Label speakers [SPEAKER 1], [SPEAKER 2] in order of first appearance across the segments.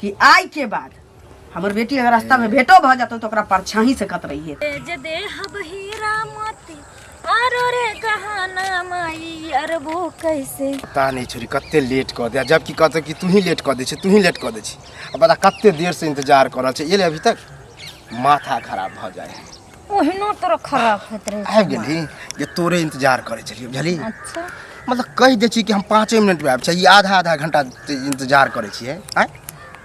[SPEAKER 1] कि आइ के बाद हमर बेटी अगर रास्ता में भेटो भऽ जेतौ तऽ ओकरा परछाही से कतरैहे।
[SPEAKER 2] जे देहब हीरा मोती आरो रे गहना माई अरबो कैसे।
[SPEAKER 3] पता नहीं छोरी कते लेट कऽ दे, जबकि कहते कि तू ही लेट कऽ दै छी, तू ही लेट कऽ दै छी। आ पता कते देर से इंतजार कर रहल छै, एले अभी तक माथा खराब भऽ जाए है।
[SPEAKER 2] ओहिनो तोरा खराब होइत रहै
[SPEAKER 3] आबि गेलही जे तोरे इंतजार करै छलियै, बुझलही?
[SPEAKER 2] अच्छा।
[SPEAKER 3] मतलब कहि दै छी कि हम 5 मिनटमे आबि छी, ई आधा आधा घंटा इंतजार करै छियै। आँय?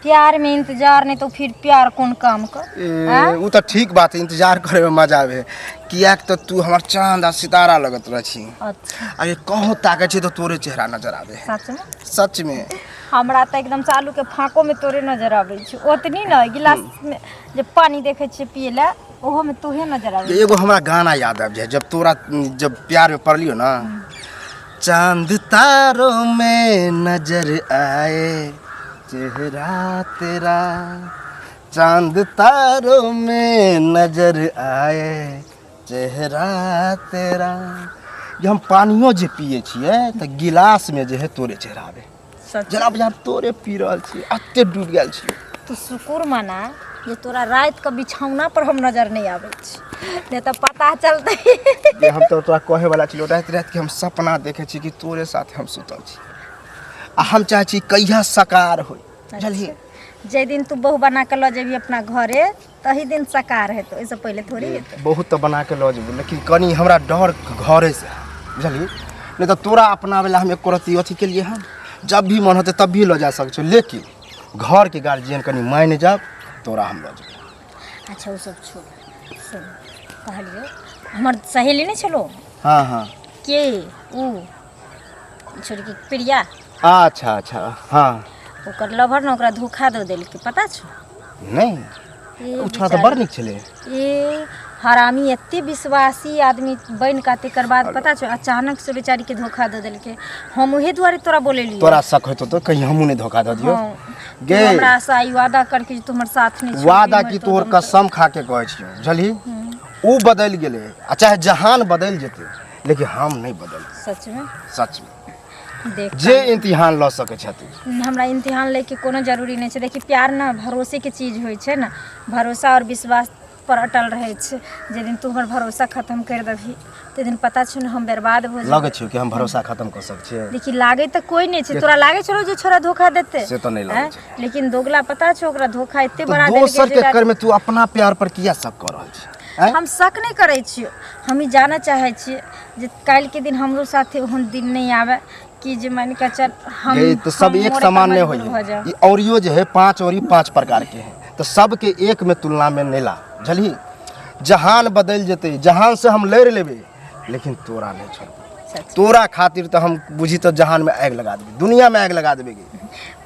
[SPEAKER 2] प्यार में इंतजार नहीं तो फिर प्यार कौन काम कर?
[SPEAKER 3] ए,
[SPEAKER 2] आँय?
[SPEAKER 3] उ तऽ ठीक बात है, इंतजार करे में मजा आबे है, किएक तऽ तू हमर चांद आ सितारा लगत रह छी।
[SPEAKER 2] अच्छा।
[SPEAKER 3] अरे कहूँ ताकै छी तऽ तोरे चेहरा नजर आबे है।
[SPEAKER 2] सच में?
[SPEAKER 3] सच में।
[SPEAKER 2] हमरा तऽ एकदम चालू के फाँको में तोरे नजर आबै छै, ओतनी न गिलास में जे पानी देखै छियै पिए ला ओहो में तोहे नजर आबै।
[SPEAKER 3] एगो हमरा गाना याद आबि जाए जब तोरा जब प्यार में पड़लियो ना, चांद तारों में नजर आए चेहरा तेरा, चांद तारों में नजर आए चेहरा तेरा। जे हम पानियो जे पिए छियै तऽ गिलास में जे है तोरे चेहरा आबे।
[SPEAKER 2] सच?
[SPEAKER 3] जेना बुझा तोरे पी रहल छियै, एते डूबि गेल छियै।
[SPEAKER 2] तू शुक्र मना जे तोरा राति के बिछौना पर हम नजर नहीं आबै छी, नहीं तऽ पता चलतै।
[SPEAKER 3] जे हम तऽ तोरा कहै वाला छलियौ, राति राति के हम सपना देखै छी कि तोरे साथे हम सुतल छी, आ हम चाहै छी कहिया साकार होय, बुझलियै?
[SPEAKER 2] जाहि दिन तू बहु बना के लऽ जेबही अपना घरे तही दिन साकार हेतौ, ओहिसँ पहिले थोड़ी हेतौ।
[SPEAKER 3] बहुत तऽ बना के लऽ जेबौ, लेकिन कनि हमरा डर घरे से है, बुझलियै? नहीं तऽ तोरा अपनाबै लए हम एको रत्ती अथी केलियै हन, जब भी मन होतै तब भी लऽ जा सकै छियौ, लेकिन घरके गार्जियन कनि मानि जाब तोरा हम लऽ जेबौ।
[SPEAKER 2] अच्छा ओ सब छोड़, सुन कहलियौ हमर सहेली नहि छलो?
[SPEAKER 3] हाँ हाँ।
[SPEAKER 2] के ऊ छोड़की प्रिया।
[SPEAKER 3] अच्छा अच्छा हाँ।
[SPEAKER 2] ओकर लवर ने ओकरा धोखा दऽ देलकै, पता छौ?
[SPEAKER 3] नहीं।
[SPEAKER 2] ए,
[SPEAKER 3] ओ छोड़ा तऽ बड़ नीक छलै।
[SPEAKER 2] ए हरामी, एते विश्वासी आदमी बनि कऽ तेकर बाद पता छौ अचानक से बेचारी के धोखा दऽ देलकै। हम उहे दुआरे तोरा बोलेलियौ।
[SPEAKER 3] तोरा शक होइतो तऽ कहीं हमहूँ नहि धोखा दऽ दियौ।
[SPEAKER 2] हाँ,
[SPEAKER 3] गे।
[SPEAKER 2] तू हमरा से आई वादा करके जे तू हमर साथ नहीं छोड़बी,
[SPEAKER 3] वादा
[SPEAKER 2] मर
[SPEAKER 3] की
[SPEAKER 2] तो
[SPEAKER 3] तोहर
[SPEAKER 2] दम तक।
[SPEAKER 3] कसम खा के कहै छियौ, बुझलही? ओ बदलि गेलै आ चाहे जहान बदलि जेतै, लेकिन हम नहि बदलबै।
[SPEAKER 2] सच में?
[SPEAKER 3] सच में।
[SPEAKER 2] देख
[SPEAKER 3] जे इम्तिहान लऽ सकै छथि।
[SPEAKER 2] हमरा इम्तिहान लैके कोनो जरूरी नहि छै। देखी प्यार ने भरोसे के चीज होइ छै ने, भरोसा और विश्वास पर अटल रहै छै। जे दिन तू हमर भरोसा खत्म करि देबही ताहि दिन पता छौ ने हम बर्बाद हो जेबै।
[SPEAKER 3] लगै छौ कि हम भरोसा खत्म कऽ सकै छियै?
[SPEAKER 2] देखी लागै तऽ कोइ नहि छै। तोरा लागै छौ जे छोरा धोखा देतै?
[SPEAKER 3] से तऽ नहि लागै
[SPEAKER 2] आँय?
[SPEAKER 3] छै।
[SPEAKER 2] लेकिन दोगला पता छौ ओकरा धोखा एते
[SPEAKER 3] तऽ
[SPEAKER 2] बड़ा देलकै
[SPEAKER 3] दोसर के
[SPEAKER 2] जे
[SPEAKER 3] कर में तू अपना प्यार पर किया शक कऽ रहल छी? आँय?
[SPEAKER 2] हम शक नहि करै छियौ, हम ई जानऽ चाहै छियै जे काल्हिके दिन हमरो साथे ओहन दिन नहि आबै कि जे मानि कऽ चल हम
[SPEAKER 3] ये तो सब
[SPEAKER 2] हम
[SPEAKER 3] एक
[SPEAKER 2] मरे
[SPEAKER 3] समान
[SPEAKER 2] पर
[SPEAKER 3] नहीं
[SPEAKER 2] मजबूर
[SPEAKER 3] होई
[SPEAKER 2] भऽ जाउ।
[SPEAKER 3] ई औरियो जे है 5 औरी 5 प्रकार के है, तो सबके एक में तुलना में नहीं ला, बुझलही? जहान बदल जेते, जहान से हम लड़ लेबे, लेकिन तोरा नहीं छोड़बे।
[SPEAKER 2] सच।
[SPEAKER 3] तोरा खातिर तो हम बुझी तो जहान में आग लगा देबे, दुनिया में आग लगा देबे।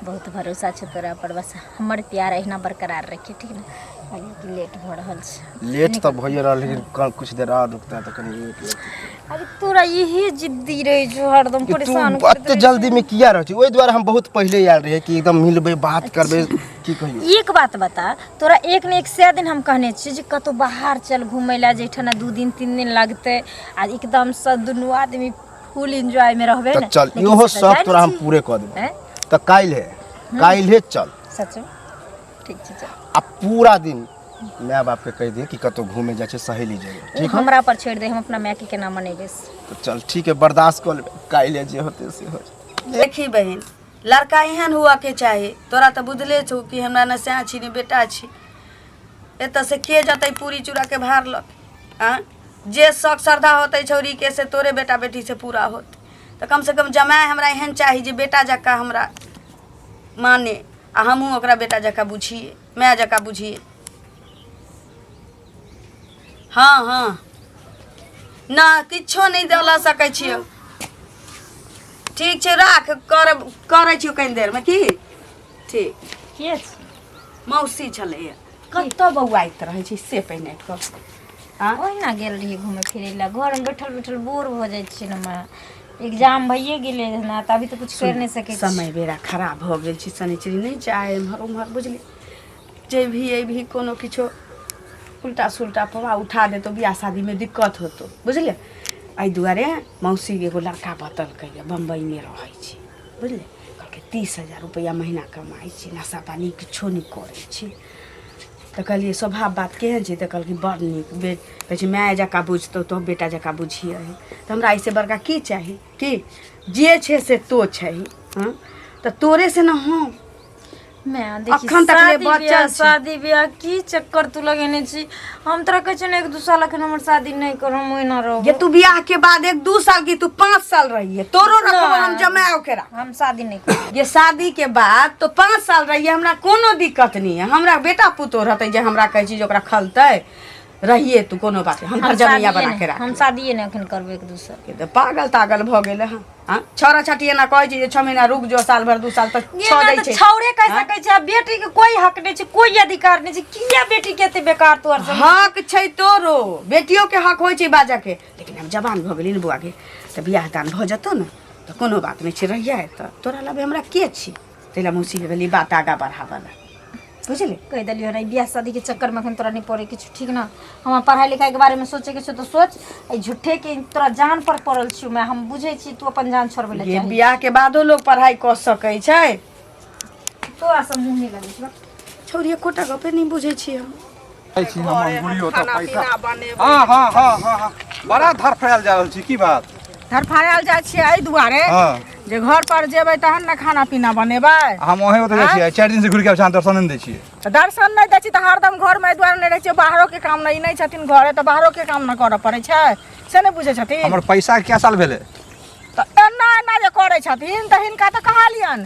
[SPEAKER 2] बहुत भरोसा छै तोरा पर, बस हमर प्यार अहिना बरकरार रखिए, ठीक ने? कहलियै कि लेट भऽ रहल छै।
[SPEAKER 3] लेट तऽ भइए रहल, लेकिन कुछ देर और रुकता तऽ कनि लेट लगतै।
[SPEAKER 2] अरे तोरा यही जिद्दी रहै छौ हरदम,
[SPEAKER 3] कि तू
[SPEAKER 2] परेशान करैत
[SPEAKER 3] एते
[SPEAKER 2] रहै
[SPEAKER 3] जल्दी में किया रहै छी? ओहि दुआरे हम बहुत पहिले आयल रहियै कि एकदम मिलबै, बात करबै, की कहियौ।
[SPEAKER 2] छौ। एक बात बता, तोरा एक ने एक सए दिन हम कहने छियै जे कतहु बाहर चल घुमै लए, जाहिठाम 2 दिन 3 दिन लगतै आ एकदमसँ दुनू आदमी फुल एंजॉय में रहबै
[SPEAKER 3] तऽ
[SPEAKER 2] ने।
[SPEAKER 3] चल,
[SPEAKER 2] लेकिन
[SPEAKER 3] इहो
[SPEAKER 2] से तऽ
[SPEAKER 3] शौक
[SPEAKER 2] जाइ
[SPEAKER 3] तोरा हम
[SPEAKER 2] नहि छी।
[SPEAKER 3] पूरे कऽ देबै।
[SPEAKER 2] आँय?
[SPEAKER 3] तऽ काल्हि काल्हि चल।
[SPEAKER 2] सच में? ठीक छै, चल।
[SPEAKER 3] आ पूरा दिन माय बाप के कहि दे कि कतहु घूमे जाइ छै सहेली जगह।
[SPEAKER 2] ओ
[SPEAKER 3] ठीक है?
[SPEAKER 2] हमरा पर छोड़ि दे, हम अपना माय के केना मनेबै से।
[SPEAKER 3] तऽ चल ठीक है, बर्दाश्त कऽ लेबै, काल्हि जे होतै से हो जेतै।
[SPEAKER 1] देखी बहिन, लड़का एहन हुआ के चाही। तोरा तऽ बुझले छौ कि हमरा ने सैं छी ने बेटा छी। एतऽ से के जतै पूरी चूड़ा के भार लऽ के? आँय, जे शौक श्रद्धा होतै छौड़ी के से तोरे बेटा बेटी से पूरा होतै। तऽ कम से कम जमाय हमरा एहन चाही जे बेटा जकाँ हमरा माने आ हमहूँ ओकरा बेटा जकाँ बुझिए, माय जकाँ बुझिए। हँ हँ, ना किछो नहि लऽ सकै छियौ। ठीक छै, राख, कर करै छियौ कनि देरमे। की ठीक?
[SPEAKER 2] के छी?
[SPEAKER 1] मौसी छलैए। कतऽ बौआइत रहै छी से पहिने कह। आँ?
[SPEAKER 2] ओहिना गेल रहियै घूमै फिरै लए, घरमे बैठल बैठल बोर भऽ जाइ छियै ने। माँ, एग्जाम भइए गेलै ने, तऽ अभी तऽ कुछ करि नहि सकै छी।
[SPEAKER 1] समय बेरा खराब भऽ गेल छै, शनिचरी नहि चाहे एम्हर ओम्हर, बुझली? जेबही अयबही कोनो किछो उल्टा सुल्टा पवा उठा देतौ, बियाह शादीमे दिक्कत होतौ, बुझले? एहि दुआरे मौसी एगो लड़का बतलकै बम्बइमे रहै छै, बुझले? कहलकै 30,000 रुपैआ महीना कमाइ छी, नशा पानी किछो नहि करै छी। तऽ कहलियै स्वभाव बात केहन छै? तऽ कहलकै बड़ नीक, बे कहै छै माय जकाँ बुझतौ तो बेटा जकाँ बुझियही। तऽ हमरा एहिसँ बड़का की चाही? की जे छै से तो छही। हँ तऽ तोरे से ने हम
[SPEAKER 2] मैं देखी
[SPEAKER 1] अखन तक ले
[SPEAKER 2] शादी
[SPEAKER 1] बचल
[SPEAKER 2] बियाह
[SPEAKER 1] छी।
[SPEAKER 2] शादी बियाह की चक्कर तू लगेने छी? हम तोरा कहै छियौ ने, 1-2 साल अखन हमर शादी नहि कर, हम ओहिना रहबो।
[SPEAKER 1] जे तू बियाह के बाद 1-2 साल की, तू 5 साल रहिए, तोरो रखबो हम जमाओ के राख।
[SPEAKER 2] हम शादी नहि करब।
[SPEAKER 1] ये शादी के बाद तो 5 साल रहिए, हमरा कोनो दिक्कत नहीं है। हमरा बेटा पुतोह रहतै जे हमरा कहै छी जे ओकरा खलतै। रहिए तू, कोनो बात नहीं, हम घर जमैया
[SPEAKER 2] शादिये
[SPEAKER 1] बना
[SPEAKER 2] नहि-
[SPEAKER 1] के राख।
[SPEAKER 2] हम शादिये नहि अखन करबै 1-2 साल।
[SPEAKER 1] के तऽ पागल तागल भऽ गेलै हँ। हँ, छौड़ा छाटी एना कहै छै जे 6 महीना रुक जो, साल भर, 2 साल तक
[SPEAKER 2] ये
[SPEAKER 1] छऽ
[SPEAKER 2] ना
[SPEAKER 1] दै
[SPEAKER 2] तऽ
[SPEAKER 1] छै।
[SPEAKER 2] छौड़े कहि सकै छै आ बेटी के कोई हक नहि छै, कोई अधिकार नहि छै। किया बेटी के एते बेकार तोहर सब?
[SPEAKER 1] हक छै तोरो, बेटियो के हक होइ छै बाजऽ के। लेकिन हम जवान भऽ गेली ने बौआ के, तऽ बियाह दान भऽ जेतौ ने तऽ कोनो बात नहि छै, रहिया तऽ तोरा लबे हमरा के छी? ताहि लए मौसी के गेली बात आगाँ बढ़ाबऽ लए, बुझली?
[SPEAKER 2] कहि देलियो ने, बियाह शादी के चक्कर में अखन तोरा नहीं पड़े किछु, ठीक ना? हमरा पढ़ाई लिखाई के बारे में सोचे के छौ तऽ सोच। एहि झूठे के तोरा जान पर पड़ल छियौ मैं। हम बुझै छी तू अपन जान छोड़बै लए
[SPEAKER 1] ये
[SPEAKER 2] चाही।
[SPEAKER 1] बियाह के बादो लोग पढ़ाई कऽ सकै छै।
[SPEAKER 2] तोरा सब मुँह नहि लगै छौ।
[SPEAKER 1] छौरी एकोटा गपे नहि बुझै छी हम।
[SPEAKER 4] खाइ छी हम अंगुरी ओतऽ पैसा। हाँ हाँ हाँ हाँ हाँ, बड़ा धरफड़ायल जा रहल छी, की बात?
[SPEAKER 5] धरफड़ायल जाइ छियै एहि दुआरे जे घर पर जेबै तहन ने खाना पीना बनेबै।
[SPEAKER 4] हम ओहे ओतऽ जाइ छियै, 4 दिन से घुरि के आबै छी, अहाँ दर्शन नहि दै छियै।
[SPEAKER 5] तऽ दर्शन नहि दै छी तऽ हरदम घरमे एहि दुआरे नहि रहै छियै, बाहरो के काम नहि, ई नहि छथिन घरे तऽ बाहरो के काम ने करऽ पड़ै छै, से नहि बुझै छथिन।
[SPEAKER 4] हमर पैसा के साल भेलै?
[SPEAKER 5] तऽ एना एना जे करै छथिन तऽ हिनका तऽ कहलियनि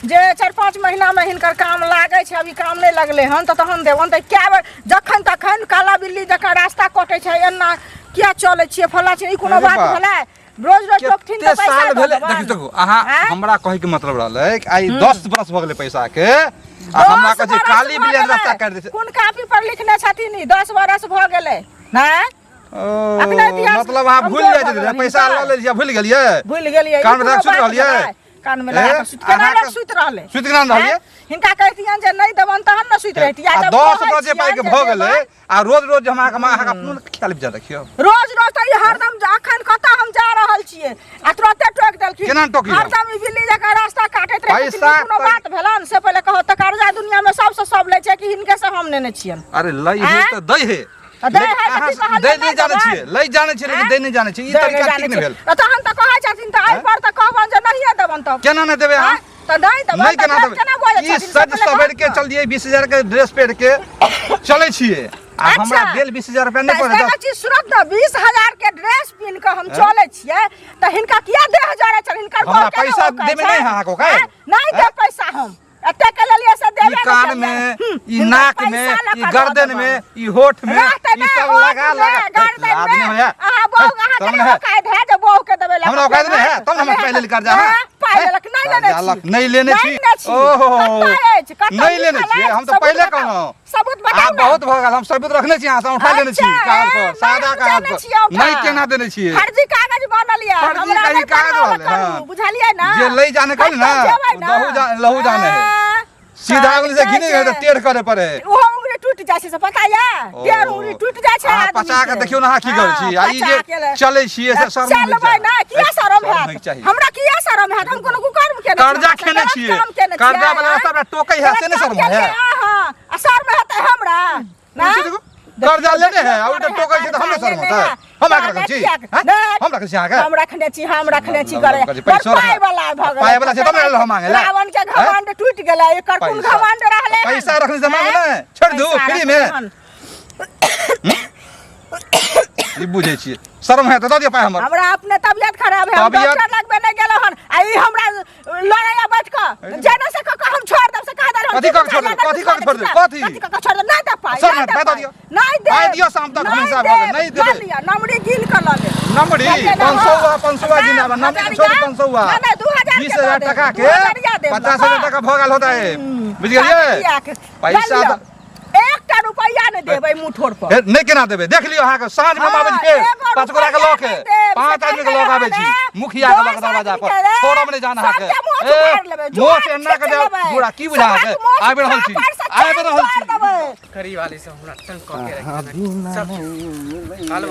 [SPEAKER 5] जे 4-5 महीनामे हिनकर काम लागै छै, अभी काम नहि लगलै हन तऽ तहन देबनि। तऽ कए बेर जखन तखन काला बिल्ली जकाँ रास्ता कटै छै, एना किया चलै छियै फल्ला छियै, ई कोनो
[SPEAKER 4] अरे
[SPEAKER 5] बात
[SPEAKER 4] बा।
[SPEAKER 5] भेलै? रोज रोज टोकथिन
[SPEAKER 4] कते
[SPEAKER 5] तऽ पैसा
[SPEAKER 4] साल
[SPEAKER 5] दऽ
[SPEAKER 4] भेलै?
[SPEAKER 5] देबनि।
[SPEAKER 4] देखियौ देखू, अहाँ
[SPEAKER 5] आँय?
[SPEAKER 4] हमरा कहै के मतलब रहलै कि आइ 10 बरस भऽ गेलै पैसा के आ हमरा
[SPEAKER 5] 10
[SPEAKER 4] कहै छै
[SPEAKER 5] बरस
[SPEAKER 4] काली
[SPEAKER 5] भऽ
[SPEAKER 4] बिल्ली
[SPEAKER 5] गेलै।
[SPEAKER 4] रास्ता काटि दै छै।
[SPEAKER 5] कोन कापी पर लिखने छथिन ई 10 बरस भऽ गेलै नहि?
[SPEAKER 4] ओ,
[SPEAKER 5] अखने इतिहास
[SPEAKER 4] मतलब अहाँ भूलि
[SPEAKER 5] कमजोर
[SPEAKER 4] जाइ
[SPEAKER 5] भऽ
[SPEAKER 4] छलियै,
[SPEAKER 5] गेलनि
[SPEAKER 4] पैसा
[SPEAKER 5] हिनकर।
[SPEAKER 4] लऽ लेलियै, भूलि गेलियै?
[SPEAKER 5] भूलि गेलियै? ई
[SPEAKER 4] कानमे
[SPEAKER 5] कोनो
[SPEAKER 4] लगा सुति
[SPEAKER 5] बात
[SPEAKER 4] रहलियै?
[SPEAKER 5] भेलै? कानमे लगा कऽ सुति केना
[SPEAKER 4] अहाँके-
[SPEAKER 5] लोक सुति रहलै?
[SPEAKER 4] सुति केना रहलियै?
[SPEAKER 5] आँय? हिनका कहितियनि जे नहि देबनि तहन ने सुति रहितियै।
[SPEAKER 4] आ
[SPEAKER 5] जब
[SPEAKER 4] 10
[SPEAKER 5] कहै
[SPEAKER 4] बजे पाइके
[SPEAKER 5] छियनि जे
[SPEAKER 4] भऽ गेलै
[SPEAKER 5] देबनि,
[SPEAKER 4] आ रोज रोज हम अहाँके अहाँके अपनो ख्याल विचार रखियौ।
[SPEAKER 5] रोज रोज तऽ ई हरदम अखन कतऽ हम जा रहल छियै आ तुरते टोकि देलखिन।
[SPEAKER 4] केना टोकलियै?
[SPEAKER 5] हरदम ई बिल्ली जकाँ रास्ता काटैत रहै छथिन।
[SPEAKER 4] पैसा
[SPEAKER 5] ई कोनो
[SPEAKER 4] तऽ-
[SPEAKER 5] बात भेलनि से पहिले कहू तऽ? कर्जा दुनियामे सबसँ सब लै छै कि हिनके से हम नेने छियनि?
[SPEAKER 4] अरे लै हे
[SPEAKER 5] आँय?
[SPEAKER 4] तऽ दै हे।
[SPEAKER 5] तऽ दै
[SPEAKER 4] लेकिन
[SPEAKER 5] है तऽ
[SPEAKER 4] अहाँ
[SPEAKER 5] की कहलियै
[SPEAKER 4] दै
[SPEAKER 5] नहि
[SPEAKER 4] नहि जानै
[SPEAKER 5] देबनि?
[SPEAKER 4] छियै, लै जानै छियै लेकिन
[SPEAKER 5] आँय?
[SPEAKER 4] दै नहि जानै छियै। ई
[SPEAKER 5] दै नहि
[SPEAKER 4] तरीका
[SPEAKER 5] जानै
[SPEAKER 4] ठीक नहि
[SPEAKER 5] छियै।
[SPEAKER 4] भेल।
[SPEAKER 5] तऽ तहन तऽ कहै छथिन तऽ एहि पर तऽ कहबनि जे नहिये देबनि तब।
[SPEAKER 4] केना नहि देबै अहाँ?
[SPEAKER 5] आँय? तऽ नहि देबनि
[SPEAKER 4] नहि
[SPEAKER 5] तऽ
[SPEAKER 4] केना
[SPEAKER 5] फेर
[SPEAKER 4] देबै?
[SPEAKER 5] केना बजै
[SPEAKER 4] ई
[SPEAKER 5] छथिन से
[SPEAKER 4] सज
[SPEAKER 5] पहिले
[SPEAKER 4] सवर के
[SPEAKER 5] कहू ने।
[SPEAKER 4] चलियै, 20,000 के ड्रेस पहिर के चलै छियै आ हमरा
[SPEAKER 5] अच्छा।
[SPEAKER 4] देल 20,000 रुपया नहि
[SPEAKER 5] तऽ
[SPEAKER 4] पड़ै।
[SPEAKER 5] एगो चीज सुनत ने, 20,000 के ड्रेस पिन्ह कऽ हम चलै छियै तऽ हिनका किया देह जरै छनि? हिनकर
[SPEAKER 4] हमरा
[SPEAKER 5] बड़ केना
[SPEAKER 4] पैसा
[SPEAKER 5] औकात
[SPEAKER 4] देबै
[SPEAKER 5] छै?
[SPEAKER 4] नहि अहाँके औकात?
[SPEAKER 5] आँय? नहि
[SPEAKER 4] आँय?
[SPEAKER 5] देब पैसा, हम एते के लेलियै से
[SPEAKER 4] ई
[SPEAKER 5] देबे नहि
[SPEAKER 4] कान
[SPEAKER 5] केलियै।
[SPEAKER 4] में, ई
[SPEAKER 5] हिनकर
[SPEAKER 4] नाक में,
[SPEAKER 5] पैसा लऽ
[SPEAKER 4] ई
[SPEAKER 5] कऽ दऽ
[SPEAKER 4] गर्दन
[SPEAKER 5] देबनि।
[SPEAKER 4] में, ई होठ में,
[SPEAKER 5] रहतै
[SPEAKER 4] ई
[SPEAKER 5] नहि,
[SPEAKER 4] सब
[SPEAKER 5] ओठ
[SPEAKER 4] लगा
[SPEAKER 5] में,
[SPEAKER 4] लगा
[SPEAKER 5] गर्दन में।
[SPEAKER 4] आदमी होया।
[SPEAKER 5] अहाँ बहू अहाँ
[SPEAKER 4] तब
[SPEAKER 5] केना
[SPEAKER 4] ने है।
[SPEAKER 5] औकात है जे बहू के देबै लए?
[SPEAKER 4] हमरा औकात नहि है तब ने हम पाइ लेल कर्जा है।
[SPEAKER 5] हाँ, पाइ लेलक नहि लेने
[SPEAKER 4] कर्जा
[SPEAKER 5] छी।
[SPEAKER 4] नहि लेने
[SPEAKER 5] नहि
[SPEAKER 4] छी।
[SPEAKER 5] लेने छी।
[SPEAKER 4] ओहो।
[SPEAKER 5] कतऽ अछि? कतऽ
[SPEAKER 4] नहि लेने
[SPEAKER 5] लिखल
[SPEAKER 4] छियै
[SPEAKER 5] अछि?
[SPEAKER 4] हम तऽ
[SPEAKER 5] सबूत
[SPEAKER 4] पहिले
[SPEAKER 5] बताउ।
[SPEAKER 4] कहलहुँ।
[SPEAKER 5] सबूत बताउ
[SPEAKER 4] आब
[SPEAKER 5] ने।
[SPEAKER 4] बहुत भऽ गेल, हम सबूत रखने छी, अहाँ से उठा लेने छी
[SPEAKER 5] अच्छा,
[SPEAKER 4] कागज पर,
[SPEAKER 5] ए,
[SPEAKER 4] सादा
[SPEAKER 5] नहि, हम
[SPEAKER 4] कागज
[SPEAKER 5] जानै
[SPEAKER 4] पर।
[SPEAKER 5] छियै औठा।
[SPEAKER 4] नहि केना देने छियै?
[SPEAKER 5] फर्जी कागज बनल यऽ।
[SPEAKER 4] फर्जी
[SPEAKER 5] हमरा
[SPEAKER 4] कागज
[SPEAKER 5] नहि
[SPEAKER 4] कागज
[SPEAKER 5] बनबऽ
[SPEAKER 4] रहलै,
[SPEAKER 5] करू,
[SPEAKER 4] हाँ।
[SPEAKER 5] बुझलियै ने?
[SPEAKER 4] जे लै जाने कहली ने,
[SPEAKER 5] कतऽ जेबै ने?
[SPEAKER 4] दहु लहू जाने है।
[SPEAKER 5] हाँ,
[SPEAKER 4] सीधा उंगली से घिने
[SPEAKER 5] छै।
[SPEAKER 4] तऽ टेढ़ करे पड़े है।
[SPEAKER 5] ओहो उंगली टूटि जाइ छै से पता यऽ? टेढ़ उंगली टूटि जाइ छै
[SPEAKER 4] अहाँ
[SPEAKER 5] आदमी
[SPEAKER 4] पचा के
[SPEAKER 5] के।
[SPEAKER 4] देखियौ ने अहाँ की करै छी आ ई
[SPEAKER 5] पचा
[SPEAKER 4] जे
[SPEAKER 5] के ले।
[SPEAKER 4] चलै छियै से शर्म होइके
[SPEAKER 5] चलबै
[SPEAKER 4] चाही।
[SPEAKER 5] ने, किया शरम
[SPEAKER 4] शर्म होइके
[SPEAKER 5] हैत
[SPEAKER 4] चाही।
[SPEAKER 5] हमरा? किया शरम हैत? हम कोनो कुकर्म केने छी?
[SPEAKER 4] कर्जा
[SPEAKER 5] हमरा
[SPEAKER 4] खेने
[SPEAKER 5] गलत
[SPEAKER 4] छियै।
[SPEAKER 5] काम केने छियै,
[SPEAKER 4] कर्जा वाला
[SPEAKER 5] आँय?
[SPEAKER 4] सबटा टोकै है से
[SPEAKER 5] गलत
[SPEAKER 4] नहि
[SPEAKER 5] काम
[SPEAKER 4] शर्म है?
[SPEAKER 5] केलियै अहाँ, आ शर्म हेतै हमरा ना?
[SPEAKER 4] देखू, कर्जा लेने है आ उल्टा टोकै छै तऽ हमरे शर्म होतै? हम अहाँके रखने छी? हैं? हम रखने छी अहाँके?
[SPEAKER 5] हम रखने छी, हम रखने छी
[SPEAKER 4] हम
[SPEAKER 5] करे
[SPEAKER 4] रखने छी, पैसो
[SPEAKER 5] बड़ पाइ
[SPEAKER 4] रखने-
[SPEAKER 5] वाला भऽ गेलै।
[SPEAKER 4] पाइ वाला छै तब ने हम मांगे ला।
[SPEAKER 5] रावण के घमंड टूटि गेलै, एकर कोन
[SPEAKER 4] पैसा-
[SPEAKER 5] घमंड रहलै हन?
[SPEAKER 4] पैसा रखने से मांगू
[SPEAKER 5] हैं?
[SPEAKER 4] ने छोड़ि दू
[SPEAKER 5] पैसा
[SPEAKER 4] फ्री में।
[SPEAKER 5] रखने हन।
[SPEAKER 4] ई बुझै छियै, शर्म है तऽ दऽ दिअ पाइ हमर।
[SPEAKER 5] हमरा अपने तबियत खराब है, हम
[SPEAKER 4] तबियत-
[SPEAKER 5] डॉक्टर लगबे नहि गेलो हन आ ई हमरा लड़ैया बैठ कऽ जेना से कऽ कऽ हम छोड़ देब से कह देल।
[SPEAKER 4] कथी कऽ के छोड़ देब? कथी कऽ के छोड़ देब? कथी?
[SPEAKER 5] कथी कऽ के छोड़ देब? नहि दे पाइ।
[SPEAKER 4] सर,
[SPEAKER 5] नहि दे
[SPEAKER 4] पाइ दऽ
[SPEAKER 5] पाइ।
[SPEAKER 4] दियौ।
[SPEAKER 5] नहि दे।
[SPEAKER 4] पाइ दियौ, शाम तक हम हिसाब भऽ गेल। नहि देबै।
[SPEAKER 5] लऽ लिअ, नमरी गिन कऽ लऽ लेब।
[SPEAKER 4] नमरी
[SPEAKER 5] बुझलियै ने?
[SPEAKER 4] 500,
[SPEAKER 5] हँ।
[SPEAKER 4] 500 गिनाबऽ, नमरी के छोड़ू, 500।
[SPEAKER 5] नहि, 2000 के
[SPEAKER 4] 20,000
[SPEAKER 5] दऽ देब,
[SPEAKER 4] टका के
[SPEAKER 5] 2000 देब
[SPEAKER 4] 50,000
[SPEAKER 5] लऽ कऽ।
[SPEAKER 4] टका भऽ गेल होतै, बुझि गेलियै? पैसा
[SPEAKER 5] पैसा
[SPEAKER 4] तऽ-
[SPEAKER 5] एकटा रुपैआ नहि देबै मुँह ठोर पर।
[SPEAKER 4] हे, नहि केना देबै? देख लियौ, अहाँके साँझ मे हम आबै छी
[SPEAKER 5] हाँ,
[SPEAKER 4] फेर
[SPEAKER 5] एगो
[SPEAKER 4] 5 गोरा के लऽ के,
[SPEAKER 5] रुपैआ नहि देब,
[SPEAKER 4] 5
[SPEAKER 5] से
[SPEAKER 4] आदमी के लऽ के आबै छी,
[SPEAKER 5] कहै
[SPEAKER 4] मुखिया के लऽ के
[SPEAKER 5] 10
[SPEAKER 4] दरवाजा पर
[SPEAKER 5] आदमी के रे,
[SPEAKER 4] छोड़ब नहि जान अहाँके।
[SPEAKER 5] सबके मोछ
[SPEAKER 4] ए,
[SPEAKER 5] उखाड़ि लेबै,
[SPEAKER 4] मोछ
[SPEAKER 5] जुआर
[SPEAKER 4] एना के
[SPEAKER 5] खींच
[SPEAKER 4] जाउ,
[SPEAKER 5] लेबै,
[SPEAKER 4] बुढ़ा की बुझा अहाँके?
[SPEAKER 5] सबहक मोछ
[SPEAKER 4] आबि रहल छी,
[SPEAKER 5] झापर से
[SPEAKER 4] आबि रहल
[SPEAKER 5] उखाड़ि
[SPEAKER 4] छी।
[SPEAKER 5] देबै।
[SPEAKER 6] गरीब वाली सब हमरा तंग कऽ के रखि देलक सब। हेलो।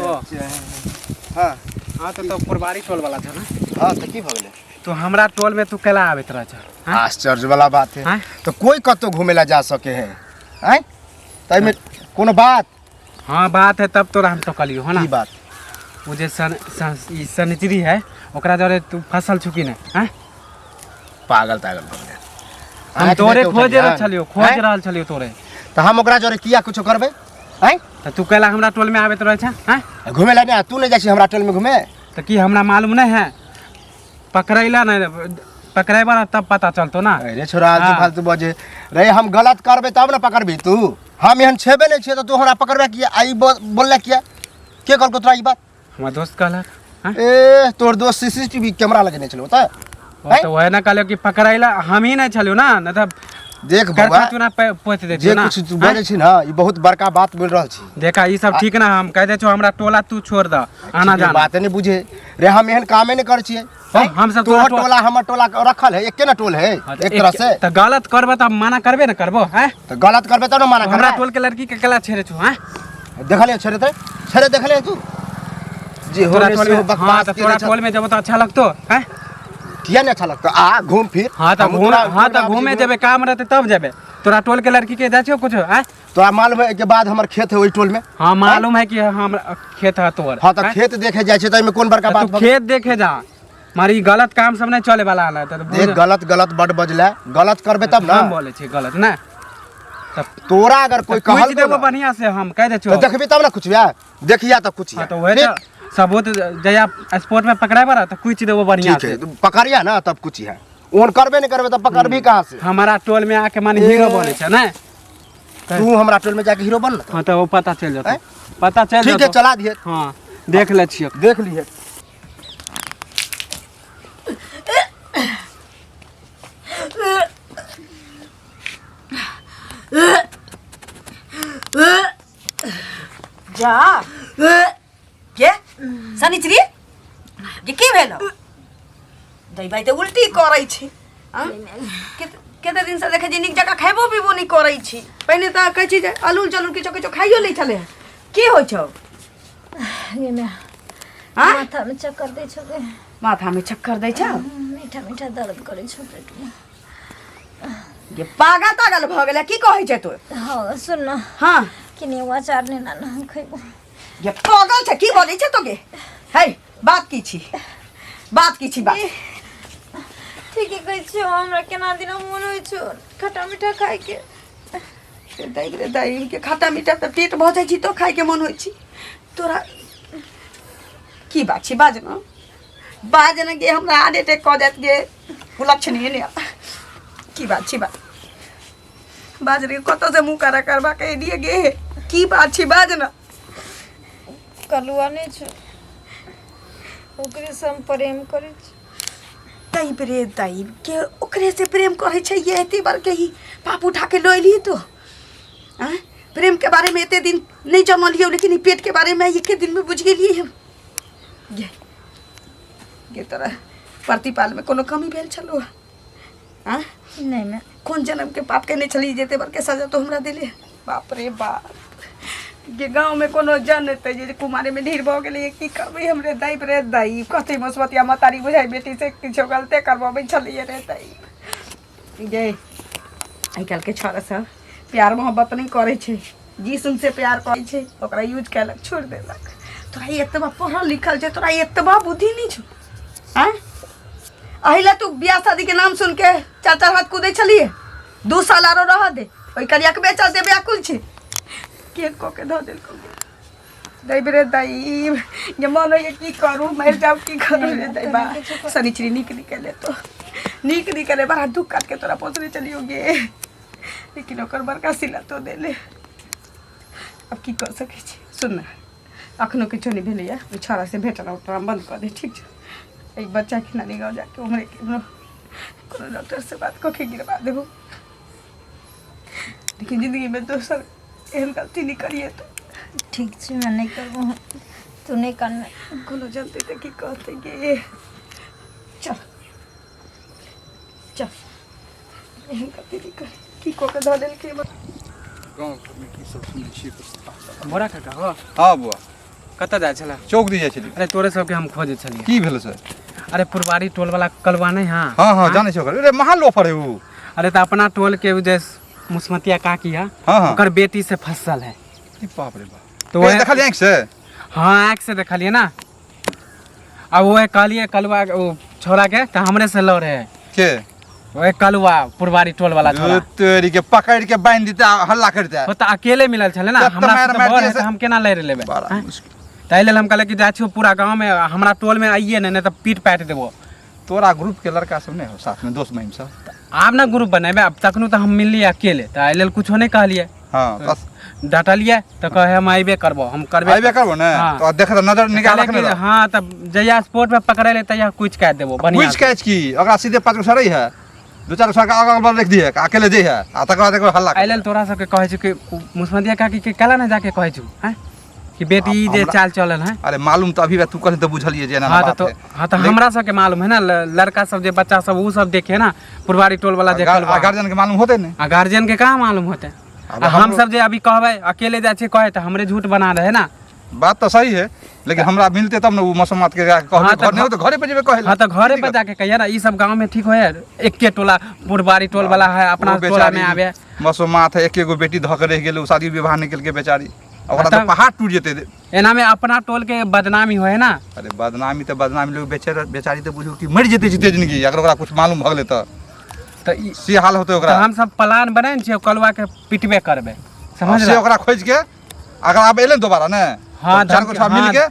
[SPEAKER 3] हाँ।
[SPEAKER 6] हाँ, तो पुरबारी टोल वाला था ना?
[SPEAKER 3] हाँ, तऽ की भऽ गेलै?
[SPEAKER 6] तू हमरा टोल में तू केला आबैत रह छ?
[SPEAKER 3] आश्चर्य वाला बात है।
[SPEAKER 6] आँय?
[SPEAKER 3] तो कोई कतौ घूमे ला जा सके है आँय? तो एहिमे कोनो बात?
[SPEAKER 6] हाँ बात है, तब तोरा हम तो कहलियो हो ना।
[SPEAKER 3] की बात?
[SPEAKER 6] ओ जे सन, सन, ई सनिचरी है ओकरा जरे तू फसल छुकी ने? हैं?
[SPEAKER 3] पागल तागल भऽ गेलै।
[SPEAKER 6] हम
[SPEAKER 3] आँखि
[SPEAKER 6] तोरे
[SPEAKER 3] नहि
[SPEAKER 6] खोजे रहल
[SPEAKER 3] उठलियै।
[SPEAKER 6] छलियो, खोज
[SPEAKER 3] आँय?
[SPEAKER 6] रहल छलियो तोरे।
[SPEAKER 3] तऽ हम ओकरा जरे किया कुछो करबै? आँय?
[SPEAKER 6] तऽ तू कैला हमरा टोल में आबैत रहै छ? हैं?
[SPEAKER 3] घूमे ला नहि, तू नहि जाइ छी हमरा टोल में घूमे?
[SPEAKER 6] तऽ की हमरा मालूम नहि है? पकड़ैला नहि, पकड़ेबा ना तब पता चलतो ना।
[SPEAKER 3] अरे छोरा, आलतू
[SPEAKER 6] हाँ।
[SPEAKER 3] फालतू बजे रे। हम गलत करबै तब ने पकड़बी तू। हम एहन छेबे नहि छियै तऽ तू हमरा पकड़बे किया? आ ई बोलले किया? के कहलको तोरा ई बात?
[SPEAKER 6] हमर दोस्त कहलक। हाँ?
[SPEAKER 3] ए, तोर दोस्त सीसीटीवी कैमरा लगेने छलो ओतऽ?
[SPEAKER 6] ओ तऽ वएह ने कहलियो कि पकड़ैला हम ही नहि छलियो ना, नहि तऽ
[SPEAKER 3] देख बौआ,
[SPEAKER 6] करखा चूना पोति दै
[SPEAKER 3] जे
[SPEAKER 6] छियो ना।
[SPEAKER 3] कुछ तू बजै छी ना, ई बहुत बड़का बात बोल रहल छी।
[SPEAKER 6] देखा, ई सब ठीक ना, हम कह दै छौ हमरा टोला तू छोड़ द आना
[SPEAKER 3] ठीक
[SPEAKER 6] जाना।
[SPEAKER 3] बात नहीं बुझे रे, हम एहन कामे नहीं करै छियै।
[SPEAKER 6] हाँ, हम सब
[SPEAKER 3] तोहर
[SPEAKER 6] तोरा
[SPEAKER 3] टोला हमर टोला के रखल है, एके ना टोल है।
[SPEAKER 6] हाँ, तऽ
[SPEAKER 3] एक तरह से
[SPEAKER 6] तऽ गलत करबे तऽ मना करबे ने करबो हैं?
[SPEAKER 3] तऽ गलत करबे तब ना मना
[SPEAKER 6] हमरा
[SPEAKER 3] करबे।
[SPEAKER 6] टोल के लड़की के केला छेड़े छौ? हैं?
[SPEAKER 3] देखले छेड़े ते छेड़े देखले तू जे हो
[SPEAKER 6] तोरा
[SPEAKER 3] रे
[SPEAKER 6] टोल
[SPEAKER 3] से हो
[SPEAKER 6] में, हाँ,
[SPEAKER 3] बकवास
[SPEAKER 6] तऽ
[SPEAKER 3] के
[SPEAKER 6] तोरा
[SPEAKER 3] रे।
[SPEAKER 6] टोल में जब तऽ अच्छा लगतो हैं?
[SPEAKER 3] किया नहीं अच्छा लगतो? आ घूम फिर।
[SPEAKER 6] हाँ तऽ
[SPEAKER 3] हमहूँ
[SPEAKER 6] घूम,
[SPEAKER 3] तोरा-
[SPEAKER 6] हाँ तऽ
[SPEAKER 3] तोरा
[SPEAKER 6] घूमे जेबे, काम रहते तब जेबे। तोरा टोल के लड़की के जाइ छौ कुछो? हैं?
[SPEAKER 3] तोरा मालूम है के बाद हमर खेत है ओहि टोल में?
[SPEAKER 6] हाँ मालूम है कि हम खेत है तोर।
[SPEAKER 3] हाँ तऽ
[SPEAKER 6] हैं?
[SPEAKER 3] खेत देखे जाइ छै तऽ एहिमे कोन बड़का
[SPEAKER 6] तऽ
[SPEAKER 3] बात
[SPEAKER 6] तू
[SPEAKER 3] भऽ गेल?
[SPEAKER 6] खेत देखे जा, मारी ई गलत काम सब नहीं चले वाला है। तऽ
[SPEAKER 3] देख, गलत गलत बड बजला, गलत करबे तब ना।
[SPEAKER 6] हम बोले छी गलत ना तब
[SPEAKER 3] तोरा अगर कोई
[SPEAKER 6] कहल
[SPEAKER 3] कहल
[SPEAKER 6] देबो बढ़िया से, हम कह दे छो।
[SPEAKER 3] तो देखबी तब ना कुछ यार, देखिया तऽ कुछ
[SPEAKER 6] हाँ तो वही तो सबूत जया स्पोर्ट में पकड़ाए बड़ा तो कुछ देबो बढ़िया
[SPEAKER 3] ठीक है
[SPEAKER 6] से।
[SPEAKER 3] तो पकड़िया ना तब कुछ है, ओन करबे नहीं करबे तब पकड़बी कहाँ से?
[SPEAKER 6] हमारा टोल में आके माने हीरो बने छे ना।
[SPEAKER 3] तू हमरा टोल में जाके हीरो बन ना।
[SPEAKER 6] हाँ तो वो पता चल जतो।
[SPEAKER 3] हैं?
[SPEAKER 6] पता चल
[SPEAKER 3] ठीक है
[SPEAKER 6] जतो।
[SPEAKER 3] चला दिए।
[SPEAKER 6] हाँ देख ले छियो।
[SPEAKER 3] देख लिए।
[SPEAKER 1] जा के शनिचरी जे की भेल? दैबाई तऽ उल्टी करै छै। आँ? कते दिनसँ देखै छी नीक जकाँ खयबो पीबो नहि करै छी। पहिने तऽ कहै छी जे अलूल जलूल किछो किछो खाइयो लै छलै। की होइ छौ?
[SPEAKER 2] गे माय,
[SPEAKER 1] आँ?
[SPEAKER 2] माथा में चक्कर दै छौ गे।
[SPEAKER 1] माथा में चक्कर दै छौ?
[SPEAKER 2] मीठा मीठा दर्द करै छौ पेट में।
[SPEAKER 1] गे पागल तागल भऽ गेलै की कहै छै तू?
[SPEAKER 2] हाँ सुन ना।
[SPEAKER 1] हाँ।
[SPEAKER 2] कि नहीं अचार नहीं ना हम खैबो।
[SPEAKER 1] गे पागल छै की बोलै छै तो गे? है बात की छी, बात की छी बात?
[SPEAKER 2] ठीक है कहै छियौ, हमरा केना दिना मोन होइ छौ खट्टा मीठा खाइके।
[SPEAKER 1] रे दाइ रे दाइ के खट्टा मीठा तऽ पेट भऽ जाइ छी तो खाइके मन होइ छी तोरा। की बात छी? बाज न, बाज न गे, हमरा हार्ट अटैक कऽ जायत गे। लक्षण ने की बात छी? बात बाज रे, कतऽ से मुँह कारा करबा के एलियै गे? की बात छी? बाज न।
[SPEAKER 2] कलुआ नहि छौ, ओकरे से हम प्रेम करै छी।
[SPEAKER 1] तई प्रेम तई के ओकरे से प्रेम करै छै? ये एते बार के ही पाप उठा के लऽ एलियै तो। आँय? प्रेम के बारे में एते दिन नहीं जानलियै, लेकिन ई पेट के बारे में एके दिन में बुझि गेलियै हम। गे गे तोरा प्रतिपाल में कोनो कमी भेल छलो? आँय?
[SPEAKER 2] नहि मैं।
[SPEAKER 1] कोन जन्म के पाप केने छली जे एते बड़के सजा तो हमरा देले? बाप रे बाप गे, गाँव में कोनो जनतै जे कुमारे में ढेर भऽ गेलै। की कहबै हमरे दाइ रे दाइ, कहतै मसमतिया महतारी बुझाइ बेटी से किछो गलते करबबै छलियै रे दाइ। गे आइ काल्हिके छौड़ा सब प्यार मोहब्बत नहि करै छै, जिस्म से प्यार करै छै, ओकरा यूज केलक छोड़ि देलक। तोरा एतबा पढ़ल लिखल छै, तोरा एतबा बुद्धि नहि छौ? आँय, एहि ला तू बियाह शादी के नाम सुन के चार चार हाथ कूदै छलियै? 2 साल आरो रह दे, ओहि करिया के बेचा दे, व्याकुल छै के कऽ के धऽ देलकौ दाइ रे दाइ। जे मन होइए की करू, मरि जाउ, की करू रे दाइ। बा शनिचरी नीक निकले तो नीक निकले, बड़ा दुख काट के तोरा पोसने चलियो गे, लेकिन ओकर बड़का सिला तो देले। अब की कऽ सकै छी? सुन ना, अखनो किछो नहि भेलैए, ओहि छौड़ा से भेटना उटना बंद कऽ दे, ठीक छै? एक बच्चाके नानी गाँव जाके उम्हरे केम्हरो कोनो डॉक्टर से बात कऽ के गिरवा देबो, लेकिन जिंदगीमे दोसर एहन गलती नहि करिए तो।
[SPEAKER 2] ठीक छै, मैं नहीं करबो, तू नहीं करना।
[SPEAKER 1] कोनो जनते तऽ की कहतै गे? चल चल, एहन गलती नहि करी। की कऽ के धऽ देलकै?
[SPEAKER 4] गाँव घरमे की सब सुनै छियै तऽ?
[SPEAKER 6] बोरा काका हो।
[SPEAKER 4] हाँ बुआ।
[SPEAKER 6] कतऽ जाइ छलै?
[SPEAKER 4] चौक दी जाइ छलियै।
[SPEAKER 6] अरे तोरे सबके हम खोजै छलियै।
[SPEAKER 4] की भेल सर?
[SPEAKER 6] अरे पुरवारी टोल वाला कलवा नहीं। हाँ।
[SPEAKER 4] हाँ हाँ, जानै छी ओकर। अरे महा लोफर है उ।
[SPEAKER 6] अरे तऽ अपना टोल के उ जे मुसमतिया काकी है,
[SPEAKER 4] हाँ, हाँ।
[SPEAKER 6] ओकर बेटी से फसल है।
[SPEAKER 4] ई बाप रे बाप।
[SPEAKER 6] तो
[SPEAKER 4] तो
[SPEAKER 6] वह
[SPEAKER 4] देखलियै आँखि से?
[SPEAKER 6] हाँ, आँखि से देखलियै ना। आ वो कहलियै कलवा ओ छोड़ा के तऽ हमरे से लड़े है।
[SPEAKER 4] के?
[SPEAKER 6] ओए कलुआ, पुरवारी टोल वाला छोरा।
[SPEAKER 4] तोरी के पकड़ के बांधि देते आ हल्ला करते।
[SPEAKER 6] ओ तऽ अकेले मिलल छलै ना।
[SPEAKER 4] तब तऽ
[SPEAKER 6] हमरा
[SPEAKER 4] मारि
[SPEAKER 6] से
[SPEAKER 4] मारि
[SPEAKER 6] बड़
[SPEAKER 4] दिए
[SPEAKER 6] है तऽ हम केना लड़ि लेबै?
[SPEAKER 4] बड़ा
[SPEAKER 6] आँय?
[SPEAKER 4] मुश्किल।
[SPEAKER 6] ताहि लेल हम कहलियै कि जाइ छियौ पूरा गाँवमे, हमरा टोलमे आइए नहि, नहि तऽ पीट पाटि देबो।
[SPEAKER 4] तोरा ग्रुप के लड़का सब नहि हो साथ में, दोस्त महिम सब?
[SPEAKER 6] आब ने ग्रुप बनेबै। आब तखनो तऽ हम मिललियै अकेले, तऽ एहि लेल कुछो नहि कहलियै।
[SPEAKER 4] हाँ, बस।
[SPEAKER 6] डाँटलियै तऽ कहै हम अयबे करबो, हम करबे।
[SPEAKER 4] अयबे करबो ने?
[SPEAKER 6] हाँ।
[SPEAKER 4] तो देख तऽ नजर निगाह
[SPEAKER 6] कहलियै
[SPEAKER 4] रखने
[SPEAKER 6] कि
[SPEAKER 4] रह।
[SPEAKER 6] हाँ, तऽ जहिया स्पोर्ट में पकड़ेले तहिया कुछ काटि देबो बढ़िआँ।
[SPEAKER 4] कुछ काटि की, ओकरा सीधे 5 गो सड़ै है, 2-4 गो सड़का अगल बगल रख दिए, अकेले जे है आ तकर बाद एकरो हल्ला।
[SPEAKER 6] एहि लेल तोरा सबके कहै छु कि मुसमतिया काकी के काला ने जाके कहै छु हैं कि बेटी ई जे
[SPEAKER 4] हमरा-
[SPEAKER 6] चाल चलल है।
[SPEAKER 4] अरे मालूम तऽ अभी बा, तू कहली तऽ बुझलिए जे एना
[SPEAKER 6] हाँ
[SPEAKER 4] बात
[SPEAKER 6] तऽ
[SPEAKER 4] है।
[SPEAKER 6] हाँ तऽ हमरा सबके मालूम है ना, लड़का सब जे बच्चा सब उ सब देखे ना पुरवारी टोल वाला जे कलवा।
[SPEAKER 4] आ गार्जियन के मालूम होते ने?
[SPEAKER 6] आ गार्जियन के कहाँ मालूम होते?
[SPEAKER 4] अब
[SPEAKER 6] आ हम
[SPEAKER 4] हमरो-
[SPEAKER 6] सब जे अभी कहबै अकेले जाइ छियै कहे तऽ हमरे झूठ बना रहे ना।
[SPEAKER 4] बात तऽ सही है, लेकिन हमरा मिलते तब ने उ मसोमात के जाके कहबै।
[SPEAKER 6] हाँ, तऽ
[SPEAKER 4] घर नहि हो तऽ घरे पर जेबै कहै लए।
[SPEAKER 6] हाँ तऽ घरे पर जाके कहिए ना, ई सब गाँव में ठीक होए? एके टोला पुरवारी टोल वाला है, अपना
[SPEAKER 4] ओ
[SPEAKER 6] टोला
[SPEAKER 4] बेचारी
[SPEAKER 6] में आवे।
[SPEAKER 4] मसोमात है, एके गो बेटी धऽ के रहि गेलै, उ शादी विवाह नहि केलकै बेचारी। ओकरा तऽ
[SPEAKER 6] तब-
[SPEAKER 4] पहाड़ टूटि जेतै।
[SPEAKER 6] एना में अपना टोल के बदनामी होए ना।
[SPEAKER 4] अरे बदनामी तऽ बदनामी, लोग बेचारा बेचारी तऽ बुझू कि मरि जेतै जीते जिंदगी, अगर ओकरा कुछ मालूम भऽ गेलै तऽ।
[SPEAKER 6] तऽ ई
[SPEAKER 4] से हाल होतै ओकरा।
[SPEAKER 6] तऽ हम सब प्लान बनेने छियै, कलुआ के पिटबे करबै, समझ
[SPEAKER 4] से ओकरा खोजि के अगर आब एलै ने दोबारा ने,
[SPEAKER 6] हाँ,
[SPEAKER 4] तऽ चारि गो
[SPEAKER 6] धमकी-
[SPEAKER 4] छओ मिल
[SPEAKER 6] हाँ।
[SPEAKER 4] के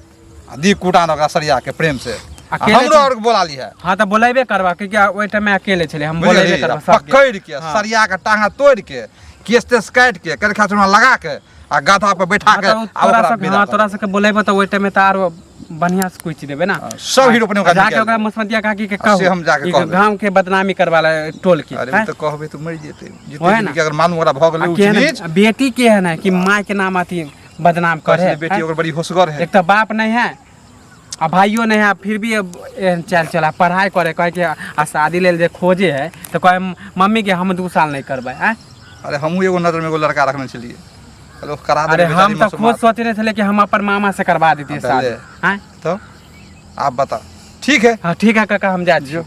[SPEAKER 4] आ दी कुटान ओकरा सरिया के प्रेम से। आ
[SPEAKER 6] अकेले
[SPEAKER 4] हमरो
[SPEAKER 6] छै।
[SPEAKER 4] और बोला ली है।
[SPEAKER 6] हाँ तऽ बोलेबे करबा, क्योंकि ओहि टाइम में अकेले छलै हम। बोलेबे
[SPEAKER 4] बुझलियै?
[SPEAKER 6] करबा सबके।
[SPEAKER 4] पकड़ि के
[SPEAKER 6] हाँ।
[SPEAKER 4] सरिया के टांगा तोड़ि के केस तेस काटि के करखा चूना लगा के आ गाधा पर बैठा
[SPEAKER 6] हाँ,
[SPEAKER 4] के
[SPEAKER 6] तऽ ओ
[SPEAKER 4] आ
[SPEAKER 6] तोरा
[SPEAKER 4] ओकरा
[SPEAKER 6] सब
[SPEAKER 4] विदा
[SPEAKER 6] हाँ
[SPEAKER 4] कर।
[SPEAKER 6] तोरा सबके बोलेबो तऽ ओहि टाइम में तऽ आरो बढ़िया से कुचि देबै ना।
[SPEAKER 4] हाँ, सब हीरो अपने ओकरा
[SPEAKER 6] जाके
[SPEAKER 4] निकालि
[SPEAKER 6] ओकरा
[SPEAKER 4] देबै।
[SPEAKER 6] मसमतिया काकी के
[SPEAKER 4] आ
[SPEAKER 6] कहू
[SPEAKER 4] से हम जाके
[SPEAKER 6] ई
[SPEAKER 4] कहबै।
[SPEAKER 6] गाँव के बदनामी करवा ला टोल के।
[SPEAKER 4] अरे
[SPEAKER 6] हैं?
[SPEAKER 4] ओ तऽ कहबै तऽ मरि जेतै जीते
[SPEAKER 6] ओहे ना।
[SPEAKER 4] जिंदगी, अगर मालूम ओकरा भऽ गेलै
[SPEAKER 6] आ
[SPEAKER 4] ऊँच
[SPEAKER 6] केहन
[SPEAKER 4] नीच।
[SPEAKER 6] बेटी के है ना कि माय के नाम अथी बदनाम करे
[SPEAKER 4] कहै छलै बेटी
[SPEAKER 6] हैं?
[SPEAKER 4] ओकर बड़ी होशगर है।
[SPEAKER 6] एक तऽ बाप नहीं है आ भाइयो नहीं है, फिर भी अब एहन चाल चला पढ़ाई करे, कहे कि आ शादी लेल जे खोजे है तऽ कहे मम्मी के हम 2 साल नहीं करबै। आँय?
[SPEAKER 4] अरे हमहूँ एगो नजर में एगो लड़का रखने छलियै, कहलियै करा
[SPEAKER 6] अरे
[SPEAKER 4] देबै।
[SPEAKER 6] हम
[SPEAKER 4] बेचारी
[SPEAKER 6] तऽ
[SPEAKER 4] मसोमात।
[SPEAKER 6] खुद सोचने छलियै कि हम अपन मामा से करवा देतियै
[SPEAKER 4] हाँ,
[SPEAKER 6] शादी।
[SPEAKER 4] पहले।
[SPEAKER 6] आँय?
[SPEAKER 4] तऽ आब बता, ठीक है?
[SPEAKER 6] हाँ ठीक है काका, हम जा छियौ।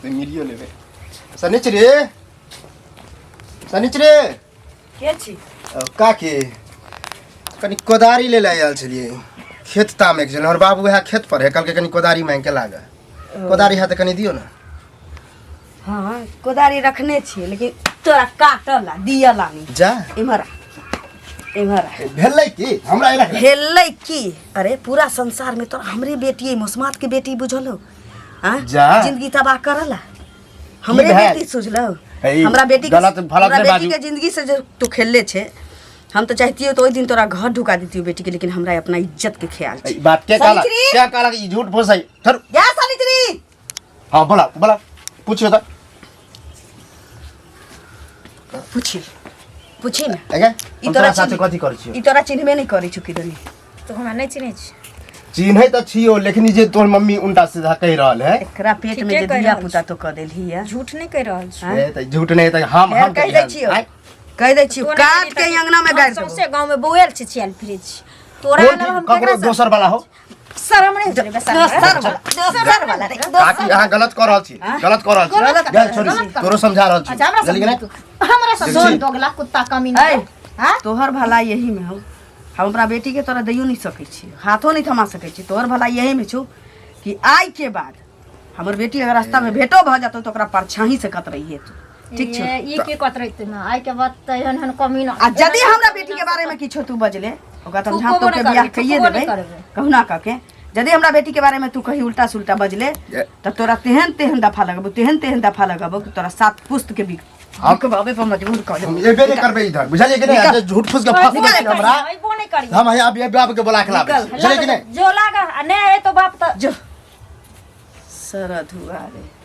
[SPEAKER 3] मिलियो लेबै। शनिचरी, शनिचरी।
[SPEAKER 1] के छी?
[SPEAKER 3] काकी, कनि कोदारी ले आयल छलियै, खेत तामैके छलै। हमर बाबू वएह खेत पर है, कहलकै कनि कोदारी मांगि के लागे। कोदारी है तऽ कनि दियौ ने।
[SPEAKER 1] हाँ, कोदारी रखने छियै, लेकिन तोरा काटला दियला नहीं।
[SPEAKER 3] जा।
[SPEAKER 1] इम्हर आ, इम्हर आ।
[SPEAKER 3] भेलै की हमरा एना?
[SPEAKER 1] भेलै की? अरे पूरा संसार में तोरा हमरे बेटी है, मुसमात के बेटी बुझल हो? हाँ?
[SPEAKER 3] जा।
[SPEAKER 1] जिंदगी तबाह करला हमरे
[SPEAKER 3] भेल?
[SPEAKER 1] बेटी सोचलो
[SPEAKER 3] हे,
[SPEAKER 1] हमरा बेटी के
[SPEAKER 3] गलत फलत
[SPEAKER 1] हमरा
[SPEAKER 3] नहि
[SPEAKER 1] बेटी
[SPEAKER 3] बाजू।
[SPEAKER 1] के जिंदगी से जो तू खेलले छे, हम तो चाहतियो तो ओहि दिन तोरा घर ढुका देतियो बेटी के, लेकिन हमरा अपना इज्जत के ख्याल
[SPEAKER 3] ई
[SPEAKER 1] छै।
[SPEAKER 3] बात के कहलक?
[SPEAKER 1] सावित्री!
[SPEAKER 3] के कहलक ई झूठ फूस है? धर।
[SPEAKER 1] जा सावित्री।
[SPEAKER 3] हाँ, बोला बोला, पूछियो तऽ।
[SPEAKER 1] पूछी, पूछी ना।
[SPEAKER 3] एगे
[SPEAKER 1] ई
[SPEAKER 3] हम
[SPEAKER 1] तोरा
[SPEAKER 3] तोरा साथे
[SPEAKER 1] चिन्ह-
[SPEAKER 3] कथी करै छियौ?
[SPEAKER 1] ई तोरा चिन्हबे नहीं करै छौ किदनी।
[SPEAKER 2] तो हमरा नहि चिन्है छी।
[SPEAKER 3] चिन्है तऽ छियौ, लेकिन ई जे तोहर मम्मी उल्टा सीधा कहि रहल है।
[SPEAKER 1] एकरा पेट में
[SPEAKER 2] ठीके
[SPEAKER 1] जे
[SPEAKER 2] कहि
[SPEAKER 1] धिया
[SPEAKER 2] रहल
[SPEAKER 1] पुता तो कऽ देलही है।
[SPEAKER 2] झूठ नहि कहि रहल छी।
[SPEAKER 3] ए, तऽ झूठ नहि तऽ हम
[SPEAKER 1] फेर
[SPEAKER 3] हम
[SPEAKER 1] कहि दै छियौ,
[SPEAKER 3] आँय?
[SPEAKER 1] कहि दै छियौ,
[SPEAKER 2] तोरा
[SPEAKER 1] काट के
[SPEAKER 2] कहि
[SPEAKER 1] अंगना में
[SPEAKER 2] हम
[SPEAKER 1] गाड़ि देबौ।
[SPEAKER 2] सौंसे गाँव में बौएल छी, छियाल फिरै छी। तोरा
[SPEAKER 3] कोन
[SPEAKER 2] अलावा हम
[SPEAKER 3] ककरो
[SPEAKER 2] केकरा से
[SPEAKER 3] दोसर वाला हो?
[SPEAKER 2] शरम नहि होइ छै रे, बेशरम रे?
[SPEAKER 1] दोसर वाला, दोसर वाला रे, दोसर।
[SPEAKER 3] काकी, अहाँ गलत कऽ रहल छी, गलत कऽ रहल छी।
[SPEAKER 1] गलत
[SPEAKER 3] गेल छोड़ी, तोरो समझा रहल छी।
[SPEAKER 5] अच्छा, हमरा
[SPEAKER 3] बुझलियै कि
[SPEAKER 5] समझ
[SPEAKER 3] नहि?
[SPEAKER 5] तू हमरा
[SPEAKER 3] देखी।
[SPEAKER 5] समझ, दोगला कुत्ता कमीना।
[SPEAKER 1] ऐ,
[SPEAKER 5] हाँ?
[SPEAKER 1] तोहर भला यही में हौ। हम अपना बेटी के तोरा दैयो नहीं सकै छी, हाथो नहीं थमा सकै छी। तोहर भला यही में छौ कि आई के बाद हमर बेटी अगर रास्ता में भेटो भऽ जेतौ तऽ ओकरा परछाही से कतरैहे तू, ठीक छौ?
[SPEAKER 2] ये ई की कतरैत न आइ के बाद तऽ एहन एहन कमीना।
[SPEAKER 1] आ यदि हमरा बेटी के बारे में किछो तू बजले, ओकरा तऽ हम झाँप
[SPEAKER 2] थूकबो
[SPEAKER 1] तोप के
[SPEAKER 2] नहि
[SPEAKER 1] बियाह
[SPEAKER 2] करबै,
[SPEAKER 1] कैये
[SPEAKER 2] थूकबो
[SPEAKER 1] देबै
[SPEAKER 2] नहि करबै।
[SPEAKER 1] कहुना कऽ के। यदि हमरा बेटी के बारे में तू कहीं उल्टा सुल्टा बजले तऽ तोरा तेहन तेहन दफा लगबो, तेहन तेहन दफा लगबो कि तोरा 7 पुस्त के बिक बिकवावे पर मजबूर कऽ
[SPEAKER 3] हम
[SPEAKER 1] देबो।
[SPEAKER 3] एबे नहि करबै इधर, बुझलियै कि नहि? जे झूठ फूस के फंसबै छी हमरा,
[SPEAKER 2] अइबो नहि करी।
[SPEAKER 3] हम यहाँ अभी बाप के बोला के लाबै छी, बुझलियै कि नहि?
[SPEAKER 2] जो लागा आ नहि एतो बाप तऽ
[SPEAKER 1] जो सरधुआ रे।